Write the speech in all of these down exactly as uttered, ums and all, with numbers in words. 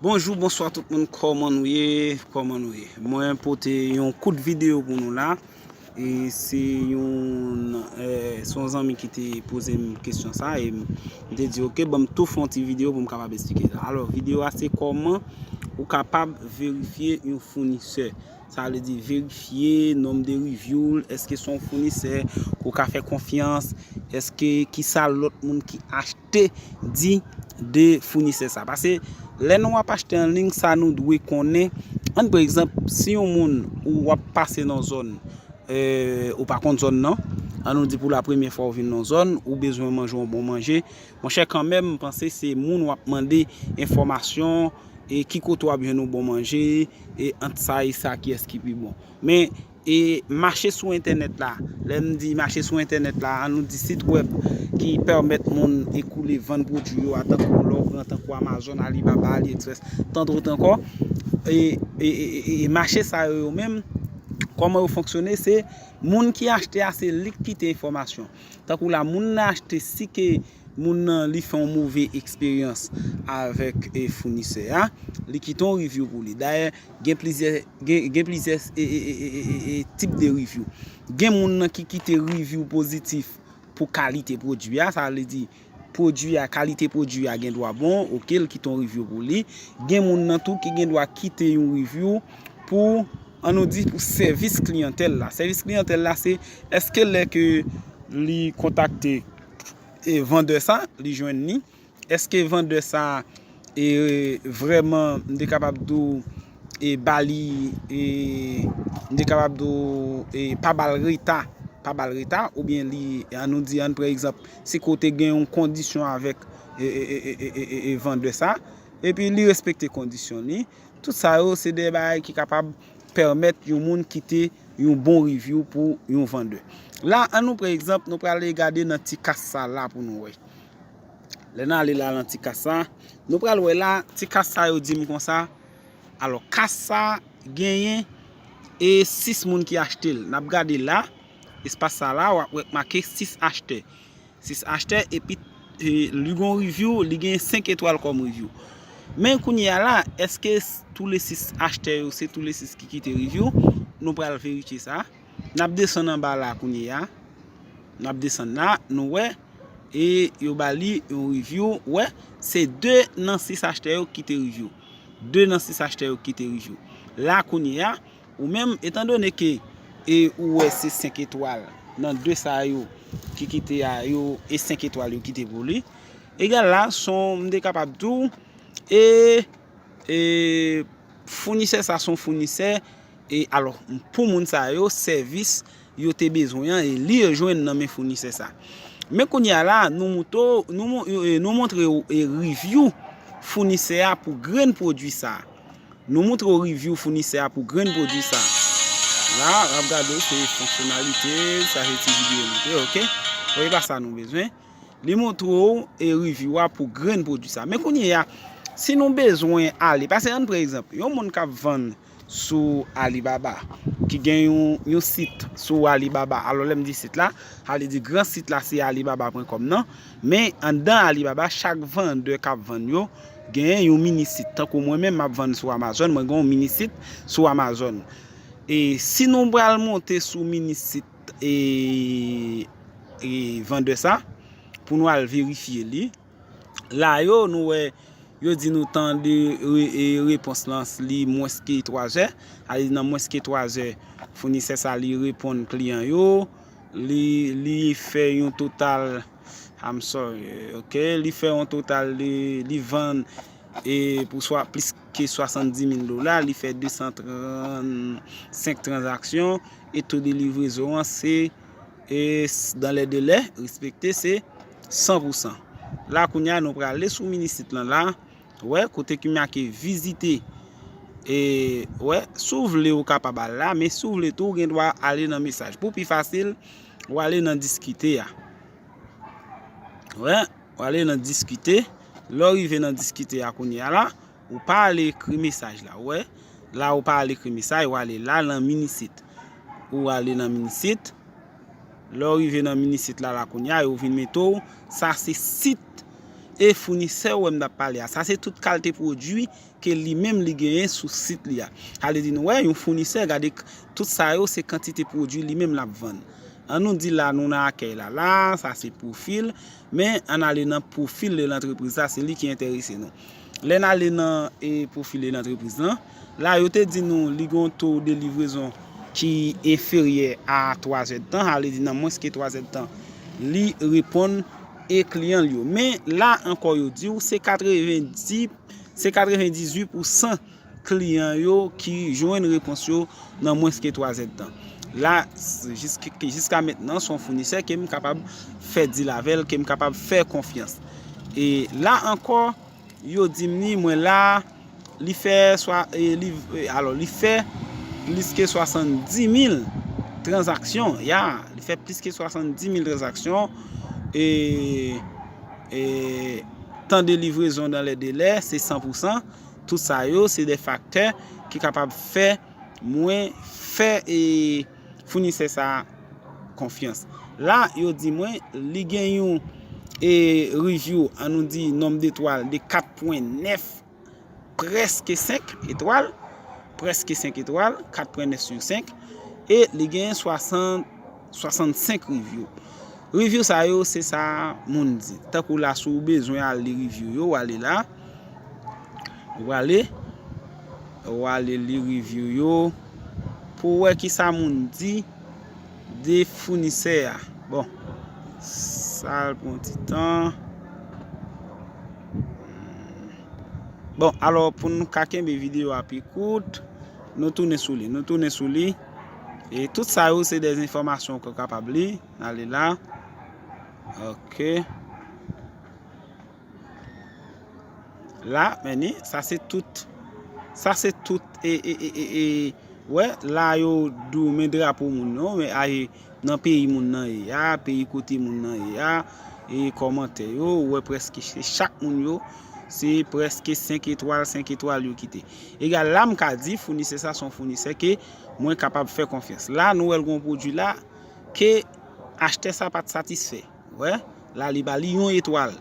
Bonjou, bonswa tout moun, kòman nou ye? Kòman nou ye? Mwen pote yon kout videyo pou nou la. E se yon, eh, se yon zanmi ki te poze m kesyon sa, e m te di, "Ok, ban m tou fè yon ti videyo pou m kapab eksplike sa." Alò, videyo a se kòman ou kapab verifye yon founisè. Sa vle di verifye nonb de review l, èske se yon founisè ke w ka fè konfyans, èske kisa lòt moun ki achte di de founisè sa. Paske lè nou ap achte an liy, sa nou dwe konnen. Ann pran egzanp, si yon moun ou w ap pase nan zòn, eh, ou pa konn zòn nan, ann nou di pou la premyè fwa ou vin nan zòn, ou bezwen manje yon bon manje. Monchè, kanmenm, m panse se moun w ap mande enfòmasyon, e ki kote w ap jwenn yon bon manje, e ant sa e sa, kiyès ki pi bon. Men, e mache sou entènèt la, lè m di mache sou entènèt la, ann nou di sit wèb ki pèmèt moun ekoule, vann pwodui yo a, tankou lè w pran tankou Amazon, Alibaba, AliExpress, tant d'autres encore. E, e, e, e, e mache sa yo, yo menm, kòman yo fonksyone, se moun ki achte a, se li k kite enfòmasyon. Tankou la, moun nan achte, si ke moun nan li fè yon move eksperyans avèk, e, founisè a, li kite yon review pou li. Dayè, gen plizyè, gen, gen plizyè, e, e, e, e, e, e, tip de review. Gen moun nan ki kite review pozitif pou kalite pwodui a, sa vle di pwodui a, kalite pwodui a gen dwa bon, ok, l kite yon review pou li. Gen moun nan tou ki gen dwa kite yon review pou, ann nou di, pou sèvis kliyantèl la. Sèvis kliyantèl la, se èske lè ke li kontakte, e, vandè sa, li jwenn li, èske vandè sa, e, vrèman, m te kapab di w, e, ba li, e, m te kapab di w, e, pa ba l reta, pa ba l reta, oubyen li, ann nou di, ann pran egzanp, si kote gen yon kondisyon avèk, e, e, e, e, e, e, e vandè sa, epi li respekte kondisyon li, tout sa yo, se de bagay ki kapab pèmèt yon moun kite yon bon review pou yon vandè. La, ann nou pran egzanp, nou prale gade nan ti kas sa la pou nou wè. Lè n ale la nan ti kas sa, nou pral wè la, ti kas sa yo di m konsa. Alò, kas sa genyen e sis moun ki achte l. N ap gade la, espas sa la, w ap wè k make sis achtè. Sis achtè, epi, e, li gon review, li gen senk etwal kòm review. Men kounye a la, èske s-, tou le sis achtè yo, se tou le sis ki kite review? Nou pral verifye sa. N ap desann anba la kounye a. N ap desann la, nou wè, e yo ba li yon review. Wè, se de nan sis achtè yo ki kite review. De nan sis achtè yo ki kite review. La kounye a, ou menm, etandone ke, e ou wè se senk etwal nan de sa yo ki kite a, yo, e senk etwal yo kite pou li. Egal la, son, m te kapab di w, e, e founisè sa se yon founisè, e alò, pou moun sa yo, sèvis yo te bezwen an, e li yo jwenn nan men founisè sa. Men kounye a la, nou mouto, nou, mon- e, nou montre w, e, review founisè a pou grenn pwodui sa. Nou moutre w review founisè a pou grenn pwodui sa. La, w ap gade, se fonksyonalite, sa se ti videyo nou te, ok? Bon, e pa sa nou bezwen. Li moutre w, e, review a pou grenn pwodui sa. Men kounye a, si nou bezwen ale, paske ann pran egzanp, yon moun k ap vann sou Alibaba, ki gen yon, yon sit sou Alibaba. Alò, lè m di sit la, sa vle di gran sit la, se alibaba pwen kòm nan. Men anndan Alibaba, chak vandè k ap vann yo, genyen yon mini sit. Tankou mwen menm, m ap vann sou Amazon, mwen gen yon mini sit sou Amazon. E si nou pral monte sou mini sit, e, e vandè sa, pou nou al verifye li, la yo, nou wè, yo di nou tan de re- e repons lan, li mwens ke twa zè. Sa vle di nan mwens ke twa zè, founisè sa, li reponn kliyan yo. Li, li fè yon total, I'm sorry, ok? Li fè yon total de, li vann, e pou swa plis ke swasanndis mil dola, li fè de san trannsenk tranzaksyon, e to de livrezon an se, e s- dans les délais respectés, se san pou san. La kounye a, nou prale sou mini sit lan la, wè, kote ki make vizite. E, wè, si w vle, ou kapab al la, men si w vle tou, ou gen dwa ale nan mesaj. Pou pi fasil, ou ale nan diskite a. Wè, ou ale nan diskite. Lè w rive nan diskite a kounye a la, ou pa ale ekri mesaj la, wè. La, ou pa ale ekri mesaj, ou ale la nan mini sit. Ou ale nan mini sit. Lè w rive nan mini sit la, la kounye a, yo vin mete w, sa se sit E founisè ou wè m t ap pale a, sa se tout kalite pwodui ke li menm li genyen sou sit li a. Sa vle di nou wè yon founisè, gade k-, tout sa yo se kantite pwodui li menm l ap vann. An nou di la nou nan akèy la, la sa se pwofil, men ann ale nan pwofil de lantrepriz la, se li ki enterese nou. Lè n ale nan e, pwofil de lantrepriz lan, la yo te di nou li gen yon to de livrezon ki enferyè a twa zèdtan, sa vle di nan mwens ke twa zèdtan li reponn e kliyan l yo. Men la ankò yo di w se katrevendis, se katrevendizuit pousan kliyan yo ki jwenn repons yo nan mwens ke twa zèdtan. La, s-, jisk-, jiska mentnan, se yon founisè ke m kapab fè deal avè l, ke m kapab fè konfyans. E la ankò, yo di m ni mwen la, li fè swa, e, li, e, alò, li fè plis ke swasanndimil tranzaksyon, ya, li fè plis ke swasanndimil tranzaksyon, e, e, tan de livrezon dan lè delè, se san pousan, tout sa yo, se de faktè ki kapab fè mwen fè, e, founisè sa konfyans. La, yo di mwen, li gen yon, e, review, an nou di, nonb de etwal de kat pwen nèf, prèske senk etwal, prèske senk etwal, kat pwen nèf sou senk, e li gen swasant, swasannsenk review. Review sa yo, se sa moun di. Tankou la, si w bezwen al li review yo, w ale la. W ale, w ale li review yo pou w wè ki sa moun di de founisè a. Bon, sa al pran ti tan. Bon, alò, pou nou ka kenbe videyo a pi kout, nou tounen sou li. Nou tounen sou li. E tout sa yo, se de enfòmasyon ke w kapab li. N ale la. Ok. La, men ni, sa se tout. Sa se tout. E, e, e, e, e, wè, la yo di w men drapo moun yo, men a, e, nan peyi moun nan ye a, peyi kote moun nan ye a, e kòmantè yo, ou wè prèske se chak moun yo, se prèske senk etwal, senk etwal yo kite. Egal la, m ka di, founisè sa se yon founisè ke mwen kapab fè konfyans. La, nou wè l gen yon pwodui la, ke achtè sa pa t satisfè. Wè, la, li ba li yon etwal.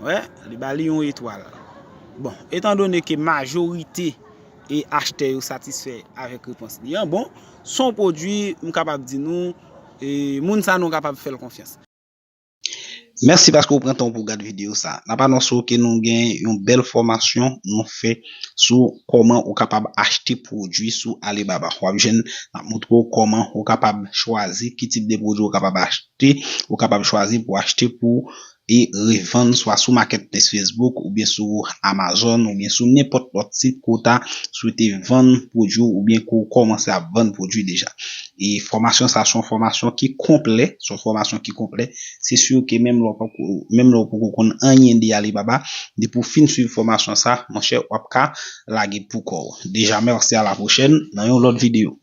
Wè, li ba li yon etwal. Bon, etandone ke majorite e achtè yo satisfè avèk repons li an, bon, se yon pwodui, m kapab di nou, e, moun sa nou kapab fè l konfyans. Mèsi paske w pran tan w pou w gad videyo sa. N ap anonse w ke nou gen yon bèl fòmasyon nou fè sou kòman ou kapab achte pwodui sou Alibaba. W ap jwenn, n ap montre w kòman ou kapab chwazi ki tip de pwodui ou kapab achte, ou kapab chwazi pou achte pou e revann swa sou Marketplace Facebook oubyen sou Amazon oubyen sou nenpòt lòt sit ke w ta swete vann pwodui w oubyen ke w kòmanse ap vann pwodui deja. E fòmasyon sa se yon fòmasyon ki konplè, se yon fòmasyon ki konplè. Se si ke menm lè w poko, menm lè w poko konn anyen de Alibaba, depi w fin swiv fòmasyon sa, monchè, w ap ka lage pou kò w. Deja, mèsi, a la pwochèn nan yon lòt videyo.